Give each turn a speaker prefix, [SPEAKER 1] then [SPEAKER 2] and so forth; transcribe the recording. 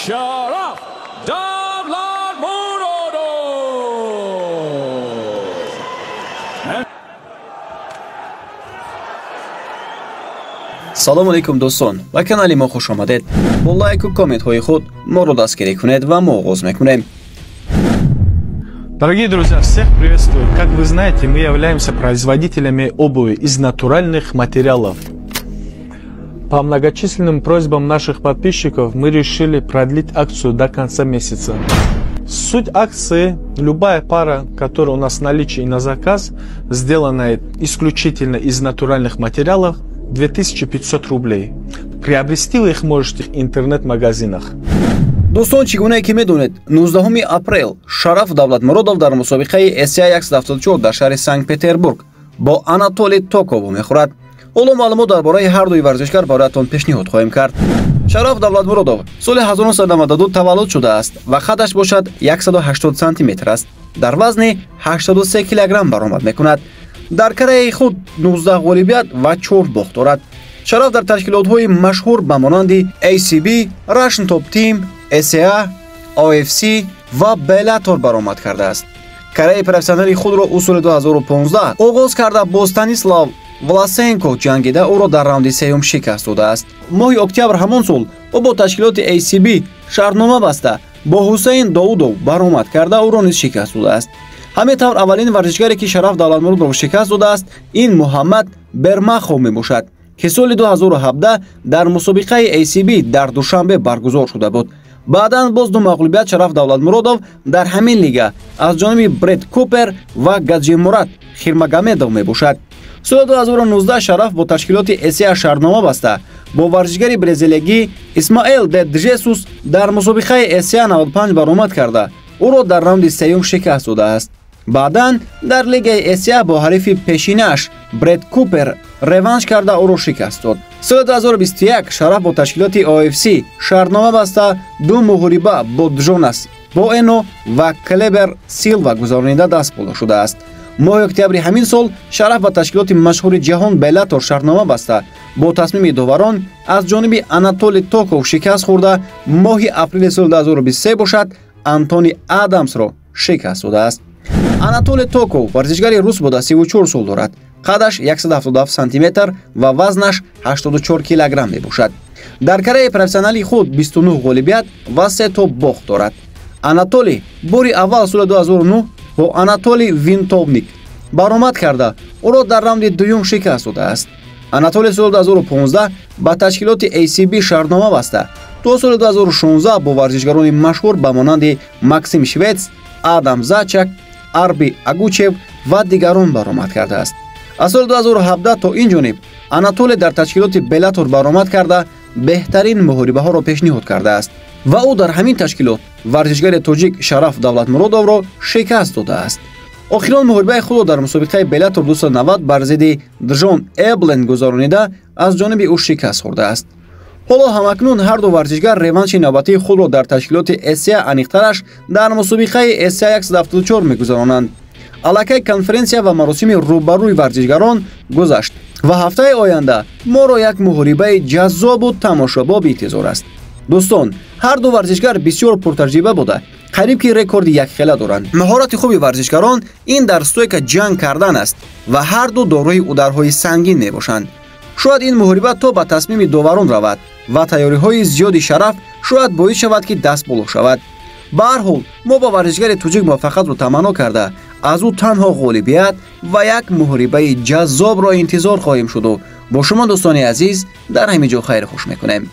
[SPEAKER 1] Sharaf Davlatmurodov.
[SPEAKER 2] Салом алейкум, дӯстон, ба канали мо хуш омадед. Бо лайку комментҳои худ моро дастгирӣ кунед ва мо оғоз мекунем.
[SPEAKER 3] Дорогие друзья, всех приветствую. Как вы знаете, мы являемся производителями обуви из натуральных материалов. По многочисленным просьбам наших подписчиков мы решили продлить акцию до конца месяца. Суть акции: любая пара, которая у нас в наличии и на заказ, сделанная исключительно из натуральных материалов, 2500 рублей. Приобрести вы их можете в интернет-магазинах.
[SPEAKER 2] Дӯстон, чӣ гунае ки медонед, 19 апрел Шараф Давлатмуродов дар мусобиқаи ACA 174 дар шаҳри Санкт Петербург бо Анатолий Токов мехӯрад. Ҳоло маълумот дар бораи ҳар дуи варзишгар бароятон пешниҳод хоҳем кард. Шараф Давлатмуродов соли 1992 таваллуд шудааст ва қадаш бошад 180 сантиметр аст. Дар вазни 83 килограмм баромад мекунад. Дар карьераи худ 19 ғолибият ва 4 бохт дорад. Шараф дар ташкилотҳои машҳур ба монанди ACB, Russian Top Team, ACA, OFC ва Bellator баромад кардааст. Карьераи профессионалии худро ӯ соли 2015 оғоз карда, бо Станислав Власенко ҷангида, ӯро дар раунди сеюм шикаст додааст. Моҳи октябр ҳамон сол ӯ бо ташкилоти ACB шартнома баста, бо Ҳусейн Доудов баромад карда, ӯро низ шикаст додааст. Ҳамин тавр, аввалин варзишгаре ки Шараф Давлатмуродов шикаст додааст, ин Муҳаммад Бермахов мебошад, ки соли 2017 дар мусобиқаи ACB дар Душанбе баргузор шуда буд. Баъдан боз ду мағлубият Шараф Давлатмуродов дар ҳамин лига аз ҷониби Бред Купер ва Гаджимурад Хирмагомедов мебошад. Соли 2019 Шараф бо ташкилоти ACA шартнома баста, бо варзишгари бразилиягӣ Исмаэл де Джесус дар мусобиқаи ACA 95 баромад карда, ӯро дар раунди сеюм шикаст додааст. Баъдан дар лигаи ACA бо ҳарифи пешинааш Бред Купер реванш карда, ӯро шикаст дод. Соли 2021 Шараф бо ташкилоти OFC шартнома баста, ду муҳориба бо Джонас Боэно ва Клебер Силва гузаронида, даст боло шудааст. Моҳи октябри ҳамин сол Шараф ба ташкилоти машҳури ҷаҳон Беллатор шартнома баста, бо тасмими доварон аз ҷониби Анатолий Токов шикаст хӯрда, моҳи апрели соли 2023 бошад Антони Адамсро шикаст додааст. Анатолий Токов варзишгари рус буда, 34 сол дорад. Қадаш 177 сантиметр ва вазнаш 84 килограмм мебошад. Дар карьераи профессионалии худ 29 ғолибият ва 3 то бохт дорад. Анатолий бори аввал соли 2009 бо Анатолий Винтовник баромад карда, ӯро дар раунди дуюм шикаст додааст. Анатолий соли 2015 ба ташкилоти ACB шартнома баста, то соли 2016 бо варзишгарони машҳур ба монанди Максим Швец, Адам Зачак, Арби Агучев ва дигарон баромад кардааст. Аз соли 2017 то ин ҷониб Анатолий дар ташкилоти Беллатор баромад карда, беҳтарин муҳорибаҳоро пешниҳод кардааст ва ӯ дар ҳамин ташкилот варзишгари тоҷик Шараф Давлатмуродовро шикаст додааст. Охирон муҳорибаи худро дар мусобиқаи Беллатор 290 бар зидди Джон Эблен гузаронида, аз ҷониби ӯ шикаст хӯрдааст. Ҳоло ҳамакнун ҳар ду варзишгар реванши навбатии худро дар ташкилоти ACA, аниқтараш дар мусобиқаи ACA 174 мегузаронанд. Аллакай конференсия ва маросими рӯбарӯи варзишгарон гузашт ва ҳафтаи оянда моро як муҳорибаи ҷаззобу тамошобоб интизор аст. Дӯстон, ҳар ду варзишгар бисёр пуртаҷриба буда, қариб ки рекорди якхела доранд. Маҳорати хуби варзишгарон ин дар стойка ҷанг кардан аст ва ҳар ду дорои ударҳои сангин мебошанд. Шояд ин муҳориба то ба тасмими доварон равад ва тайёриҳои зиёди Шараф шояд боис шавад, ки даст боло шавад. Ба ҳар ҳол, мо ба варзишгари тоҷик муваффақиятро таманно карда, аз ӯ танҳо ғолибият ва як муҳорибаи ҷаззобро интизор хоҳем шуду бо шумо, дӯстони азиз, дар ҳамин ҷо хайру хуш мекунем.